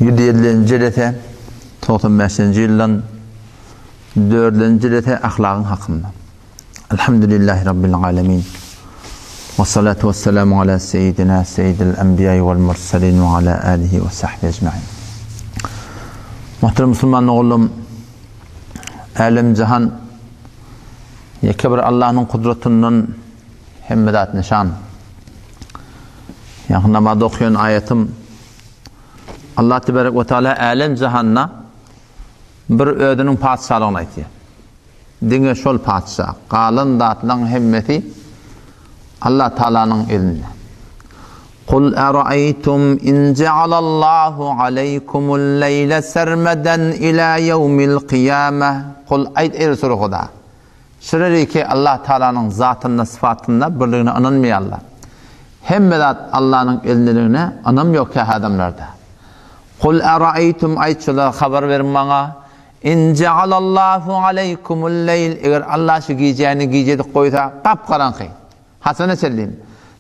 150-nji jelese, 95-nji ýyldan dördünji jelese ahlagyň hakynda. Elhamdülillahi Rabbil alemin. Ve salatu ve selamu ala seyyidina seyyidil enbiya vel mursalin ve ala alihi ve sahbihi ecmain. Muhterem musulman oğlum, älem jahan ýeke bir Allah'nyň kudratyndan hemme zat nyşan. Ýagny namazda okaýan aýatym Allah tebarek we taala älem jahanda bir özüniň patyşalygyny aýtýar. Diňe şol patyşa, galan zatlaryň hemmesi Allah Taalanyň elinde. Kul araýtum in ja'alallahu aleýkumul leýle sermeden ila ýewmil kyýameh. Kul aýt eý Resul Huda. Şireriki Allah Taalanyň zatynda, sypatynda birligine ynanmaýarlar. Hemme zat Allanyň elindeligine ynam ýok kähä adamlarda. Kul araýtum aýt şolara habar beriň maňa. In ja'alallahu aleýkumul leýl, eger Allah şu gijäni gije edip goýsa, gap-garaňky. Haçana çenli?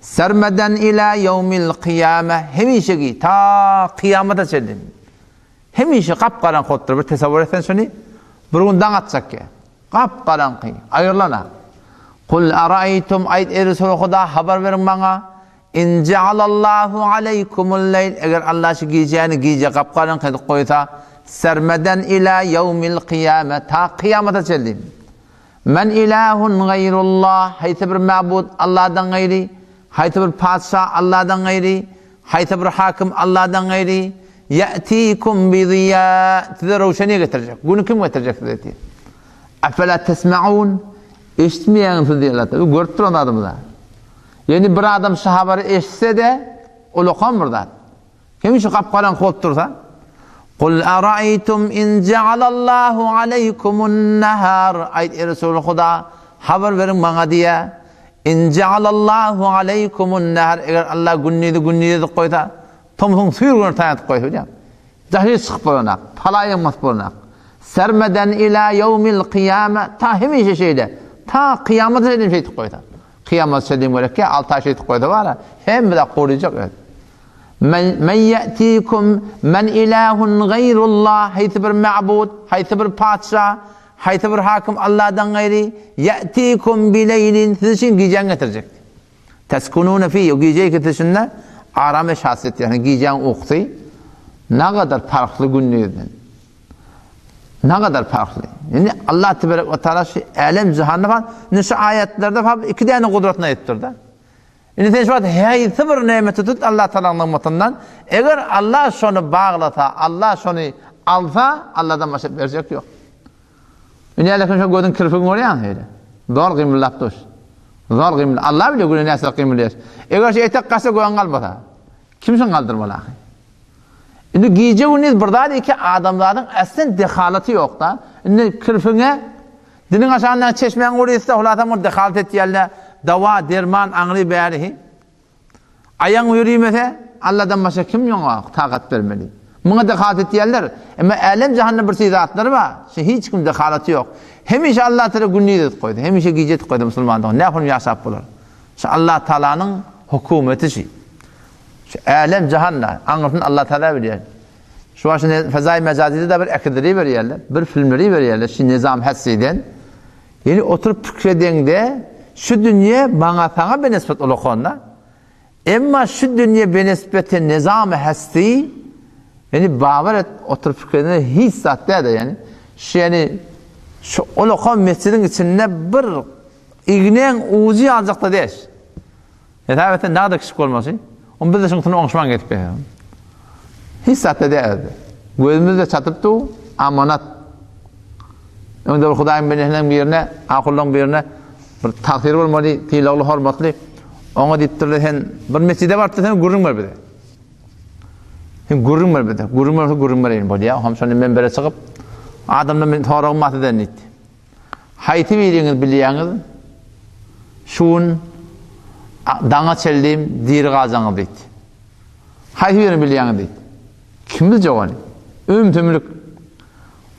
Sermeden ila ýewmil kyýame, hemişeki, ta kyýamata çenli. Hemişe gap-garaňky bolup dur. Bir tesewwür etsen şuny, bir gün daň atjak ýa. Gap-garaňky, aýrylana. Kul araýtum, aýt eý Resul Huda, habar beriň maňa. In ja'alallahu aleýkumul leýl, eger Allah şu gijäni gije gap-garaňky edip goýsa, sermeden ila ýewmil kyýame, ta kyýamata çenli. Men ilahun gaýrullah, haýsy bir mabud Allahdan gaýry, haýsy bir patyşa Allahdan gaýry, haýsy bir hakim Allahdan gaýry, ýa'tikum bi ziýa, size röwşenlik getirjek, güni kim getirjek size diýýär. Efela tesma'un, eşitmeýäňiz siz diýýär Allah Taala, görüp duran zadymyz-a. Ýöne bir adam şu habary eşitse-de, ulakan bir zat. Hemişe gap-garaňky bolup dursa, Kul araýtum in ja'alallahu aleýkumun nahar, aýt eý Resul Huda, habar beriň maňa diýä, in ja'alallahu aleýkumun nahar, eger Allah gündizi gündiz edip goýsa, tomsuň süýr güni taýyn edip goýsa diýä. Daşy çykyp bolanak, pala ýygmasy bolanak. Sermeden ila ýewmil kyýame, ta hemişe şeýle, ta kyýamata çenli şeýdip goýsa. Kyýamata çenli gerekýä, alty aý şeýdip goýsa bar-a, hemme zat guryjak öz. Men men ýetikum men ilahun gaýrullah, haýsy bir ma'bud, haýsy bir patyşa, haýsy bir hakim Allahdan gaýry, ýetikum bileýlin, siz üçin gijäni getirjek. Teskunune fihi, o gije ikisinde aram we şasyýet, ýagny gijäň ukusy nagadar parhly gündizden. Nagadar parhly. Indi Allah tebarek we taala şu älem jahanda bar, indi şu aýatlarda bar iki däne gudratyny aýdypdyr-da. Indi sen şu wagt haýsy bir nemeti tut Allah Taalanyň nygmatyndan, eger Allah şony baglasa, Allah şony alsa, Allahdan başga berjek ýok. Indi äleken şo gözüň kirpigini görýäňmi şeýle? Zor gymyldap dur. Zor gymyl. Allah bilýär güne näçe gymylýar. Eger şu etek gaçsa göň galmasa. Kim şuny galdyrmaly ahy? Indi gije gündiz bir zat iki adamzadyň äslen dehalaty ýok-da. Indi kirpiňe diliň aşagyndan çeşmäň urýsa, hulasam ol dehalat etýärler. Dawa, derman, aňry bäri. Aýagyň ýörimese, Alladan başga kim ýoňa takat bermeli? Muňa dehalat etýärler. Emma älem-jahanda bir çyz zatlar bar. Şu hiç kim dehalaty ýok. Hemişe Allah Taala gündiz edip goýdy, hemişe gije edip goýdy musulmandygyny. Nähili ýaşap bolar? Şu Allah Taalanyň hökümeti şu. Şu älem-jahanda aňyrsyny Allah Taala bilýär. Şu wagt şu fezaý mejazide bir äkidiri berýärler, bir filmleri berýärler şu nizam hessiden. Ýöne oturyp pikir edeňde, şu dünýe maňa-saňa benesbet ulakan-da. Emma şu dünýe benesbeti nizamy hesti, ýöne babar et, oturyp pikir edeňde hiç zat däl-de, ýöne şu ýöne şu ulakan mesjidiň içinde bir ignäň ujy ýaljak-da däş. Hesap etseň nagda kiçik bolmasy. Onda biz-de şuň üstüne oňuşman gezip ýörüs. Hiç zat-da däl. Gözümiz-de çatyp dur, amanat. Öňde bir Hudaýyň bendesiniň birine, ahullaryň birine bir tagsyr bolmaly, sylagly, hormatly. Oňa diýipdirler, sen bir mesjide barypdyr, sen gürrüň ber bize. Sen gürrüň ber bize. Gürrüň berse gürrüň bereýin bolýar. Oňam şonda menbere çykyp, adamlar men soragym bar sizden diýdi. Haýsy biriňiz bilýäňiz, şu gün daňa çenli diri galjaňyz diýdi. Haýsy birini bilýäňiz diýdi. Kim biljek ony? Üm-tümlük.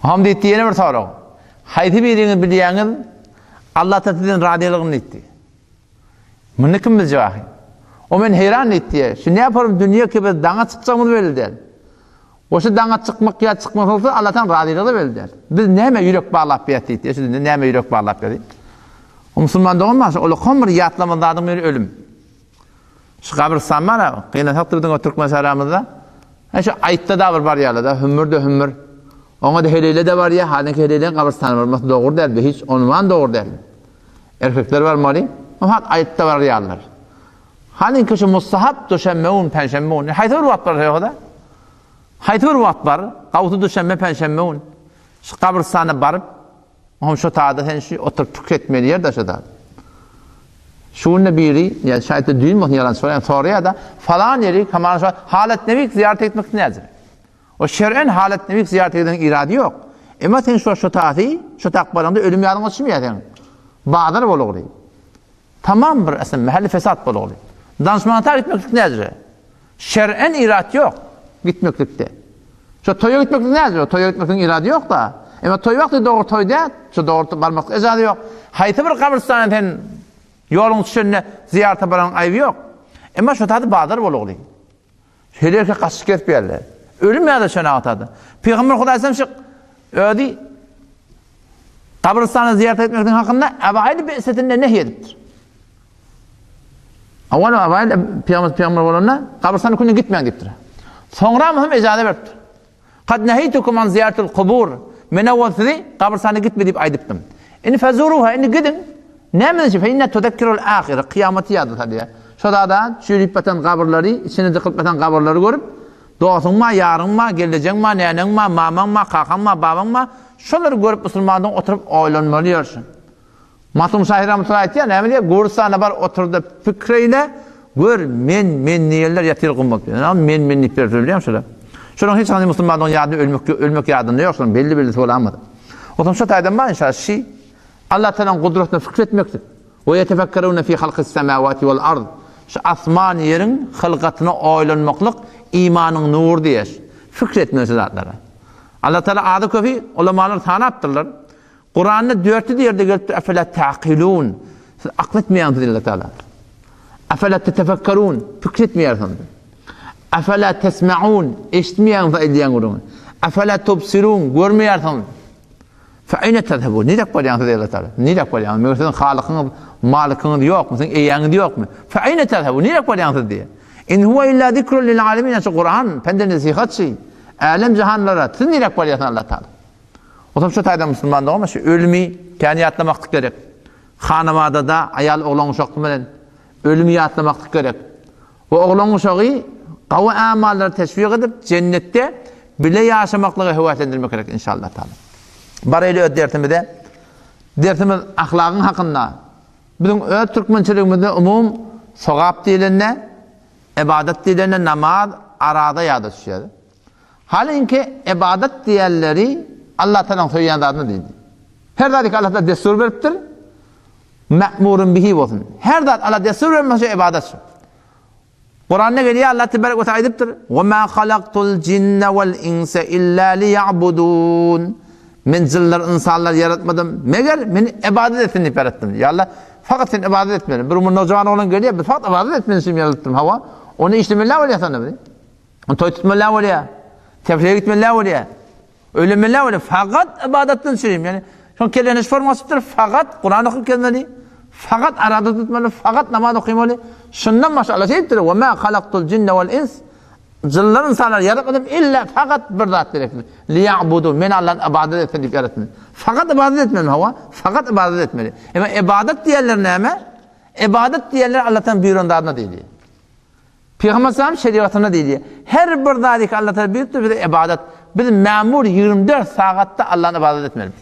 Oňam diýdi, ýene bir sorag. Haýsy biriňiz bilýäňiz, Allah Taala sizden razylygyny diýdi. Muny kim biljek ahy? O men heýran diýdi. Şu näparum dünýe ki biz daňa çykjagymyz belli däl. We şu daňa çykmak ýa çykmak bolsa Allah taala razylygy belli däl. Biz näme ýürek baglap ýat diýdi. Şu dinde näme ýürek baglap ýat. O musulman dogan bar, ol bir ýatlama zadyň biri ölüm. Şu gabrystan bar, gynasak da biziň türkmen saramyzda. Ha şu aýtda da bir bar ýaly-da, hümmür de hümmür. Oňa da heleýle de barýar, halyňky heleýleň gabrystana barmasy dogry däl, hiç onman dogry däl. Erkekler barmaly, o hat aýtda barýarlar. Halyňky şu mustahap duşenbe gün, penşenbe gün, haýsy bir wagt barsa ýok-da. Haýsy bir wagt bar, gawsy duşenbe, penşenbe gün şu gabrystana baryp, oňam şo taýda sen şu oturyp pikir etmeli ýer-de şo zat. Şu günde biri, ýa şaýat düýn bolsun ýalan soraýan, soraýar-da, falan ýeri, kamana şo halat nebik zyýarat etmek näzir. O şer'en halat nebik zyýarat edeniň irady ýok. Emma sen şo şo tasy, şo tak baraňda ölüm ýadyňa düşmeýär seň. Bazar bolugly. Tamam bir esem mähelli fesat bolugly. Danışmana gitmeklik näzire. Şer'en irat ýok gitmeklikde. Şo toýa gitmeklik näzire, toýa gitmekligiň irady ýok-da. Emma toý wagty dogry toý däl, şo dogry barmaklyk ejazy ýok. Haýsy bir gabrystana sen ýoluň düşende zyýarata baranyň aýby ýok. Emma şo taýda bazar bolugly. Şeýle erkek gaçyp gezip ýörler. Ölüm ýa-da şöne atada. Pygamber Hudaýsam şyk özi gabrystana zyýarat etmekligiň hakynda Abaýly besetinde nehy edipdir. Awal Abaýly pygamber pygamber bolanda gabrystana künde gitmäň diýipdir. Soňra hem ejaza beripdir. Kad nehitukum an ziýaratil kubur. Men owal sizi gabrystana gitme diýip aýdypdym. Indi fezuruha, indi gidiň. Näme üçin? Fe inne tuzekkirul ahire, kyýamaty ýada salýar. Şo zada çüýrüp ýatan gabyrlary, içine dykylyp ýatan gabyrlary görüp, dostuň bar, ýaryň bar, gelnejeň bar, näneň bar, mamaň bar, kakaň bar, babaň bar, şolary görüp musulmandygyň oturyp oýlanmaly ýörşüň. Masum şahyr rahmetullah aýtýar, näme diýýär? Gurstana bar, otur-da pikir eýle, gör, men, men diýenler ýatyr gum bolup. Ýa, men, men diýip berip bilýärmi şolar? Şolaryň hiç haýsy musulmanyň ýadyna ölmek, ölmek ýadynda ýok, şolaryň belli-bellisi bolamaz. Onsoň şo taýdan bar inşallah, şi Allah Tagalaň gudratyna pikir etmekdir. We ýetefekkerune fi halkis semawati wal ard. Şu asman ýeriň hylgatyna oýlanmaklyk imanyň nury diýýär. Pikir etmeli şu zatlara. Allah Tagala ady köpi ulamalar sanapdyrlar. Kuranda 400 ýerde gelipdir efela taqilun. Siz akyl etmeýäňiz diýdi Allah Taala. Efela tetefekkerun. Pikir etmeýärsiňiz. Efela tesmaun. Eşitmeýäňiz aýdýan gürrüňi. Efela tubsirun. Görmeýärsiňiz. Fe eýne tezhebun. Nirek barýaňyz diýdi Allah Taala. Nirek barýaňyz? Meger siziň halykyňyz, malykyňyz ýokmy? Siziň eýäňiz ýokmy? Fe eýne tezhebun. Nirek barýaňyz diýdi. In huwa illa zikrun lil alamin. Şu Kur'an pende nesihatçy. Älem jahanlara siz nirek barýarsyňyz Allah Taala. Otam şu taýdan musulman dogan şu ölümi kän ýatlamaklyk gerek. Hanawadada aýal oglan uşakly bilen ölümi ýatlamaklyk gerek. We oglan uşagy gawy amallary teşwik edip jennetde bile ýaşamaklyga höweslendirmek gerek inşallah taala. Baraýly öz dersimize. Dersimiz ahlagyň hakynda. Biziň öz türkmençiligimizde umum sogap diýlende, ibadat diýlende namaz, araza ýada düşýär. Halyňky ybadat diýenleri Allah Tagalaň söýýän zadyna diýdi. Her zady ki Allah Tagala dessur beripdir, ma'murun bihi bolsun. Her zat Allah dessur bermese şo ybadat şo. Kuranda gelýär Allah tebarek we taala aýdypdyr: "Wa ma halaktul jinne wal insa illa liya'budun." Men jynlar, ynsanlar ýaratmadym, meger meni ybadat etsin diýip ýaratdym. Ýa Allah, fakat sen ybadat etmeli. Bir gün nowjawan oglan gelýär, biz fakat ybadat etmeli üçin ýaradypdym. Hawa, ony işlemeli bolýar sonda biz. Toý tutmaly bolýar. Tefrihe gitmeli bolýar. Öýlenmeli bolýar. Fakat ybadatdan çürim. Ýani şoň kellene şu forma çykypdyr. Fakat Kur'an okup gezmeli. Fakat arada tutmaly, fakat namaz okamaly. Şundan başga Allah şeýdipdir. Ve ma halaktul jinne vel ins. Jynlar insanlar ýaratmadym illa fakat bir zat gerekli. Liya'budu. Men Allah'ın ibadet etsin diýip ýaratdym. Fakat ibadet etmeli hawa. Fakat ibadet etmeli. Emma ibadet diýenler näme? Ibadet diýenler Allah'tan buýran zadyna diýilýär. Pygamber sallam şerigatynda diýilýär. Her bir zady ki Allah Taala buýrupdyr bize ybadat. Biz mämur 24 sagatda Allahny ybadat etmelidir.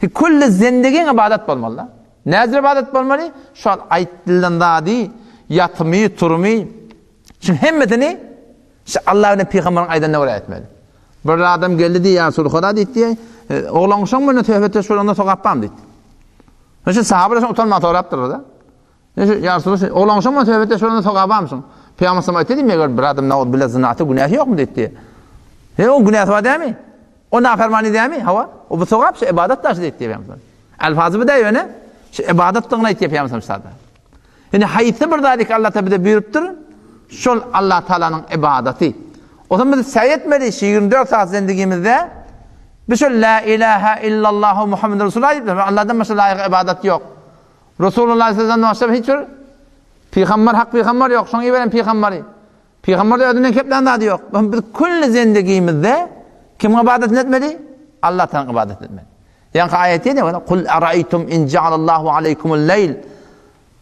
Ki külli zendigiň ybadat bolmaly. Näzir ybadat bolmaly? Şu aýdylan zady, ýatymy, turumy, şu hemmesini şu Allah bilen pygamberiň aýdanyna görä etmeli. Bir adam geldi diýýär, ýa Resulullah diýdi, oglan şoň bilen söhbetdeş bolanda sogap barmy diýdi. Şu sahabalar utanman sorapdyrlar-da. Näçe ýa Resulallah, oglan şoň bilen söhbetdeş bolanda sogap barmyşyň? Pygamber sallam aýtdy, meger bir adam nauz billah zyna etse günäsi ýokmy diýdi. He, oň günäsi bar dämi? O nafermany dämi? Hawa. O bu sogap, şu ibadat daşy diýdi Pygamber sallam. Alfazy bu da ýöne, şu ibadatdygyny aýtdy Pygamber sallam sada. Indi haýsy bir zady ki Allah Taala bize buýrupdyr, şol Allah Taalanyň ibadaty. O zaman biz säý etmeli, şu 24 saat zendigimizde biz şu la ilahe illallahu Muhammed Resulullah diýip, Allahdan başga laýyk ibadat ýok. Resulullah sallallahu aleyhi ve sellem hiç bir pygamber hak pygamber ýok, şoň iberen pygamberi. Pygamberde özünden keplän zady ýok. Biz külli zendigimizde kimiň ibadatyny etmeli? Allah Taalanyň ibadatyny etmeli. Ýaňky aýat ýene Kul araýtum in ja'alallahu aleykumul leýl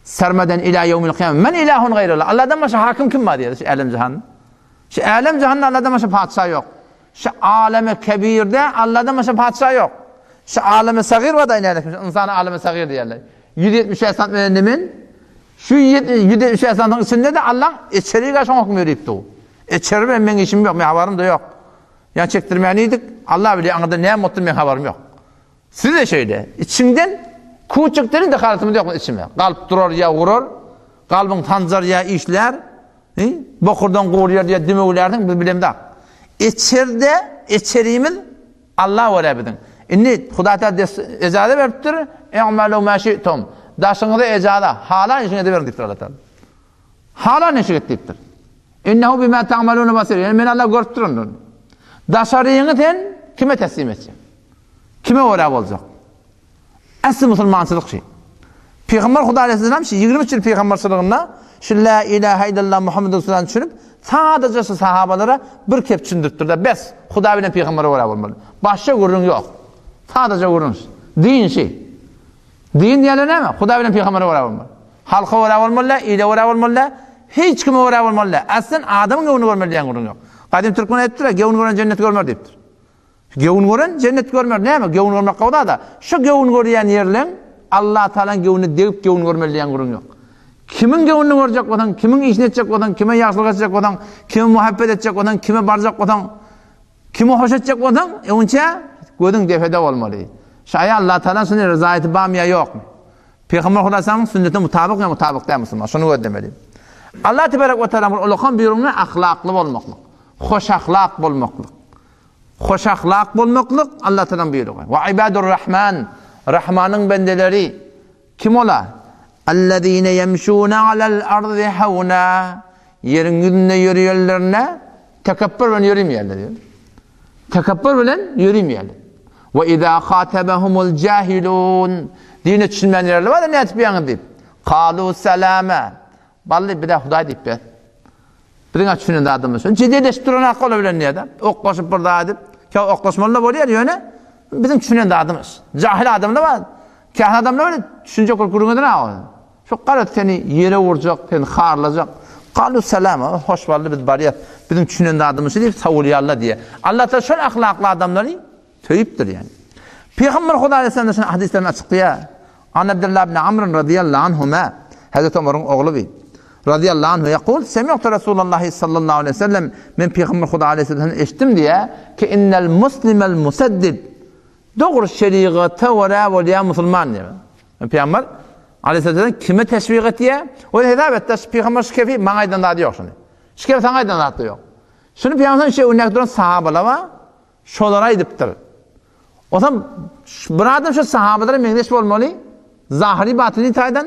Sermeden ila ýewmil kyýame. Men ilahun gaýrullah. Allahdan başga hakim kim bar diýýär şu älem jahanda. Şu älem jahanda Allahdan başga patyşa ýok. Şu aleme kebirde Allahdan başga patyşa ýok. Şu aleme sagyr bar da ine şu insan aleme sagyr diýýärler. 175 sant bilen men şu 175 santyň içinde de Allah içeri gaşan höküm berip dur. İçeri bilen meň işim ýok, men habarym da ýok. Ýa çekdirmäni idik, Allah bilýär, aňyrda näme bolupdyr meň habarym ýok. Siz-de şeýle. Içiňden kuçukdan dehalatymyz ýok içime. Galp durar ýa gurar, galbyň sanjar ýa işlär, bokurdan gurýar ýa dümewlärsiň, biz bilemzok. Içerde, içerimiz Alla görä biziň. Indi Hudaý Taala ejaza beripdir, I'malu ma şi'tum. Daşyňyza ejaza, halan işiňi ediberiň diýipdir Alla Taala. Halan işi et diýipdir. Innehu bima ta'maluna basir. Ýani men Allah görüp duran. Daşaryňy sen kime teslim etjek? Kime görä boljak? Asly musulmançylyk şi. Pygamber Hudaý aleyhisselam şi 23 ýyl pygamberçiliginde şu la ilaha illallah Muhammed Resulullah düşünip, sadaja şu sahabalara bir kep düşündiripdir da bes, Hudaý bilen pygambere görä bolmaly. Başga gürrüň ýok. Sadaja gürrüň. Din şi. Din diýende näme? Hudaý bilen pygambere görä bolmaly. Halka görä bolmaly däl, ile görä bolmaly däl, hiç kime görä bolmaly däl. Aslyn adamyň göwnüni görmeli diýen gürrüň ýok. Gadym türkmen aýdypdyr, göwün gören jennet görmer diýipdir. Göwün gören jennet görmer. Näme? Göwün görmek gowy zat-a. Şu göwün görýän ýerleň Allah Tagalaň göwnüne degip göwün görmeli diýen gürrüň ýok. Kimiň göwnüni görjek bolsaň, kimiň işini etjek bolsaň, kime ýagşylyk etjek bolsaň, kime muhabbet etjek bolsaň, kime barjak bolsaň, kimi hoş etjek bolsaň, öňçä gözüň depede bolmaly. Şaýa Allah Tagalaň şuny ryzaýaty barmy ýa ýokmy? Pygamber Hudaýyň sünnetine mutabyk ýa mutabyk däl musulman? Şuny gözlemeli. Allah tebarek we taala bir ulakan buýrugyny ahlakly bolmaklyk, hoş ahlak bolmaklyk. Hoşahlak bolmaklyk Allah Tagalaň buýrugy. We ibadur Rahman, Rahmanyň bendeleri kim ola? Allazine ýemşune alal ardy hawna. Ýeriň ýüzünde ýörýänlerine tekepbür bilen ýörimeýärler diýýär. Tekepbür bilen ýörimeýärler. We iza hatabahumul jahilun. Dine düşünmeýän ýerler bar, nätip ýaňy diýip. Kalu salama. Bally bize Hudaý diýip ber. Biziň düşünen zadymyz şo. Jedelleşip duran hak ola bilen diýýär-de. Oklaşyp bir zat edip, kä oklaşmaly-da bolýar, ýöne biziň düşünen zadymyz. Jahil adamlar bar. Kähil adamlar bar, düşünjek bolup gürrüň eden aga. Şo garaz seni ýere urjak, seni harlajak. Galu salama, hoş boldy biz barýas. Biziň düşünen zadymyz şu diýip sowulýarlar diýýär. Allah Taala şol ahlakly adamlary Söýüpdir ýani. Pygamber Huda aleyhisselam şunu hadislerini açyklaýar. An Abdullah ibn Amr radıyallahu anhuma Hazreti Omaryň ogly bi. Radıyallahu anhu yaqul semi'tu Rasulullah sallallahu aleyhi ve sellem men Pygamber Huda aleyhisselam eşitdim diýä ki innel muslimel musaddid dogry şeriata görä bolýan musulman diýär. Pygamber aleyhisselam kime teşwik etýär? Ol hesap etdi, Pygamber şu kefi maňa aýdan zady ýok şuny. Şu kefi saňa aýdan zady ýok. Şuny Pygamber şu öňdäki duran sahabalar bar. Şolara aýdypdyr. Onsoň bir adam şu sahabalara meňzeş bolmaly, zahyry batyny taýdan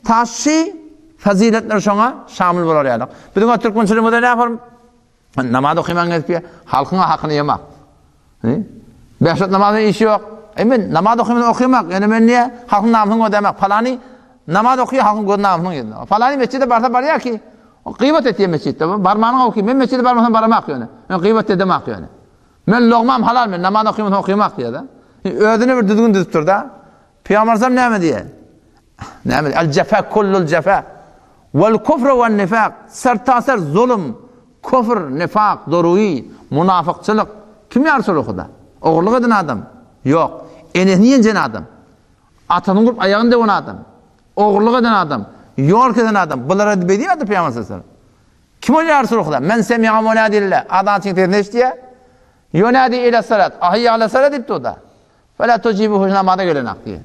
taşy faziletler şoňa şamyl bolar ýaly. Biziň o türkmençiligimizde näme form? Namaz okaman gezip ýa, halkyň hakyny ýemek. Beş wagt namazyň işi ýok. E men namaz okaman okamak, ýöne men niýe halkyň namysyny gözlemek? Palany namaz okaýar, halkyň göz namysyny gözlemek. Palany mesjide barsa barýar ki, gybat etýär mesjitde. Barmanyň oky, men mesjide barmasam baramak ýöne. Men gybat edemak ýöne. Men logmam halal men namaz okaýmasam okaýmak diýýär-de. Özüne bir düzgün düzüpdir-de. Pygamber sallam näme diýýär? Näme? El jefa kullul jefa. Wal kufru wan nifaq. Sertaser zulum, kufr, nifak, doruý, munafykçylyk. Kim ýa Resuly Huda? Ogurlyk eden adam? Ýok. Enesini ýenjen adam. Atasyny gurup aýagyny döwen adam. Ogurlyk eden adam. Ýol kesen adam. Bulara beýdiýärdi Pygamber sallam. Kim ol ýa Resuly Huda? Men semi'a munadille. Azançyň sesini eşidýär. Ýunadi ila salat. Ahiyya ala salat diýipdi o da. Fela tujibuhu namaza gelenak diýýär.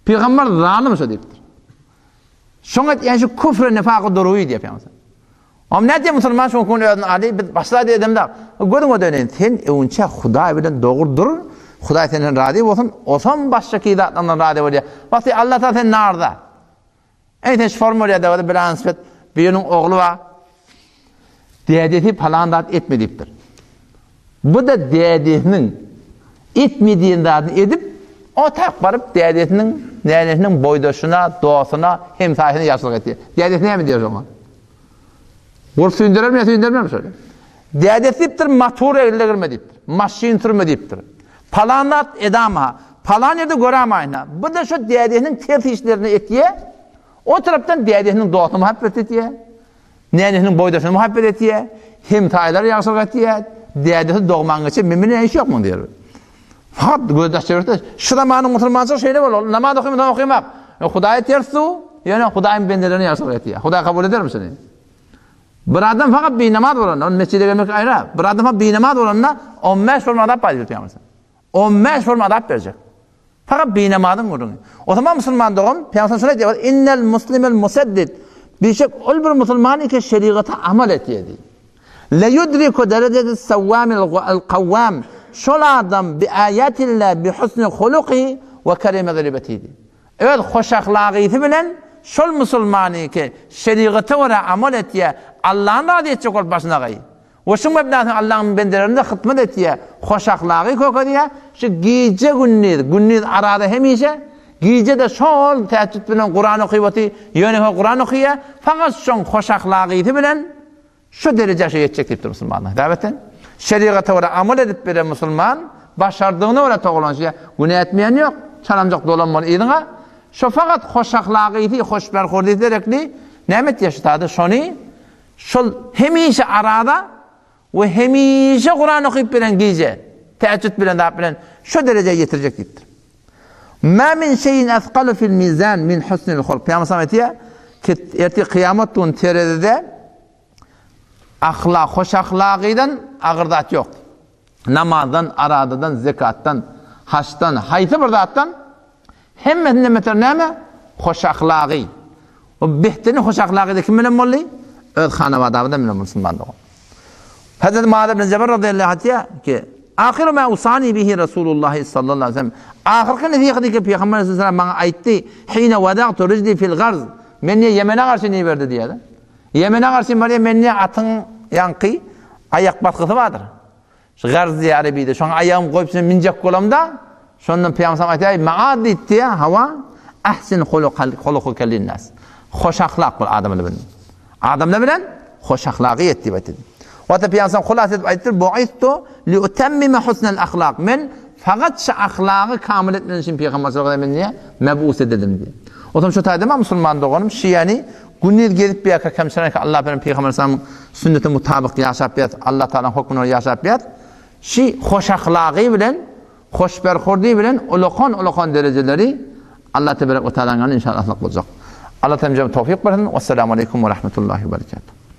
Pygamber zalym şo diýipdir. Şoňa etýän şu küfre nifaky duruwy diýýär pygamber. Om nädýär musulman şoň kun özüni aly biz başla diýdem da. Gözüň ödenen sen öňçe Hudaý bilen dogry dur. Hudaý senden razy bolsun. Osam başga zatlardan razy bolýar. Wagty Allah ta sen narda. Eý sen şu formulýa da bilen sifet biriniň ogly bar. Dädesi palan zat etme diýipdir. Bu-da dädesiniň etme diýen zadyny edip, otap baryp dädesiniň, nänesiniň boýdaşyna, dostuna, hemsaýasyna ýagşylyk etýär. Dädesi näme diýer şoňa? Gurup süýndirermi ýa süýndirmezmi şony? Dädesi diýipdir, motor eline girme diýipdir. Maşyn sürme diýipdir. Palan zat edama, palan ýerde göramaýyn. Bu-da şo dädesiniň ters işlerini etýär. O tarapdan dädesiniň dostuna muhabbet etýär. Nänesiniň boýdaşyna muhabbet etýär. Hemsaýalara ýagşylyk etýär. Dädesi dogman geçe men bilen iş ýok muň diýer. Fakat göz daş çevirse, şu zamanyň musulmançylygy şeýle bolar. Namaz okymasa okymak. E, Hudaýa ters su, ýöne Hudaýyň bendelerine ýagşylyk etýär. Hudaý kabul edermi şuny? Bir adam fakat binamaz bolanda, ony mesjide gelmek aýra. Bir adam fakat binamaz bolanda 15 forma azap bar diýip ýaňyrsyn. 15 forma azap berjek. Fakat binamazyň gürrüňi. O zaman musulman dogan, Peygamber şunu aýdýar, Innel muslimel musaddid. Bişek ol bir musulman ki şeriata amal etýär diýip. Le yudriku dereceti sawwamil kawwam. Şol adam bi aýatillah bi husni huluki we kerime zribetihi. Öz hoş ahlagysy bilen şol musulmany ki şerigata görä amal etýär, Allany razy etjek bolup başyna gaý. We şu mebnasyna Allaň bendelerine hytmat etýär, hoş ahlagy kökezýär, şu gije-gündiz, gündiz arada hemişe, gije-de şol tähjüt bilen Kuran okyp otyr, ýönekeý Kuran okaýar, fakat şoň hoş ahlagysy bilen şu derejä şu ýetjek diýipdir musulmanlar. Sebäpden şerigata görä amal edip beren musulman başardygyna görä togalanyşýar, günä etmeýän ýok, çalamjak dolanmaly yzyňa, şo fakat hoş ahlagysy, hoş berhurdysy derekli näme etýär şu sada şony Şol hemişe arada we hemişe Kuran okyp bilen gije, tähejjüt bilen zat bilen şo derejä ýetirjek diýipdir. Ma min şeýin asqalu fil mizan min husnil hulk. Pygamber sallam aýtýar, ki ertir kyýamat gün terezide ahlak, hoş ahlagydan agyr zat ýok. Namazdan, aradadan, zekatdan, haçdan, haýsy bir zatdan Hemmesinden beter näme? Hoş ahlagy. O behterin hoş ahlagy kim bilen boldy? Öz hanabadamyzdan bilen musulman dogan. Hazreti Muaz ibn Jebel radıyallahu anh diýýär ki, Ahyru ma usani bihi Rasulullah sallallahu aleyhi ve sellem. Ahyrky nesihaty ki Peygamber aleyhisselam maňa aýtdy, Hine wada'tu rijli fil garz. Men niye Ýemene garşy niye berdi diýýär. Ýemene garşy barýar, men niye atyň ýaňky aýak basgysy bardyr. Şu garz diýýär arebide, şoňa aýagymy goýup sen minjek bolamda, şondan Pygamber sallam aýtýar, Maaz diýipdi, hawa, ahsin hulukuke linnas. Hoş ahlak bol adamlar bilen. Adamlar bilen hoş ahlagy et diýip aýtdy. Wata Pygamber sallam hulas edip aýtdy, buistu li utammima husnal ahlak. Men fakat şu ahlagy kamil etmek üçin Pygamber sallallahu aleyhi ve sellem mebus edildim diýip. O zaman şu taýda musulman doganym şiýani Gündiz gezip ýa kemçiräk Allah bilen Pygamber sallam sünnete mutabyk ýaşap ýat, Allah Tagalaň hökmüne görä ýaşap ýat. Şi hoş ahlagy bilen, hoş berhurdy bilen ulakan ulakan derejeleri Allah teberek we taalaň ýanynda inşallah aslak boljak. Allah taala jemi towfyk bersin. Wessalamu aleýkum we rahmetullahi we berekatuh.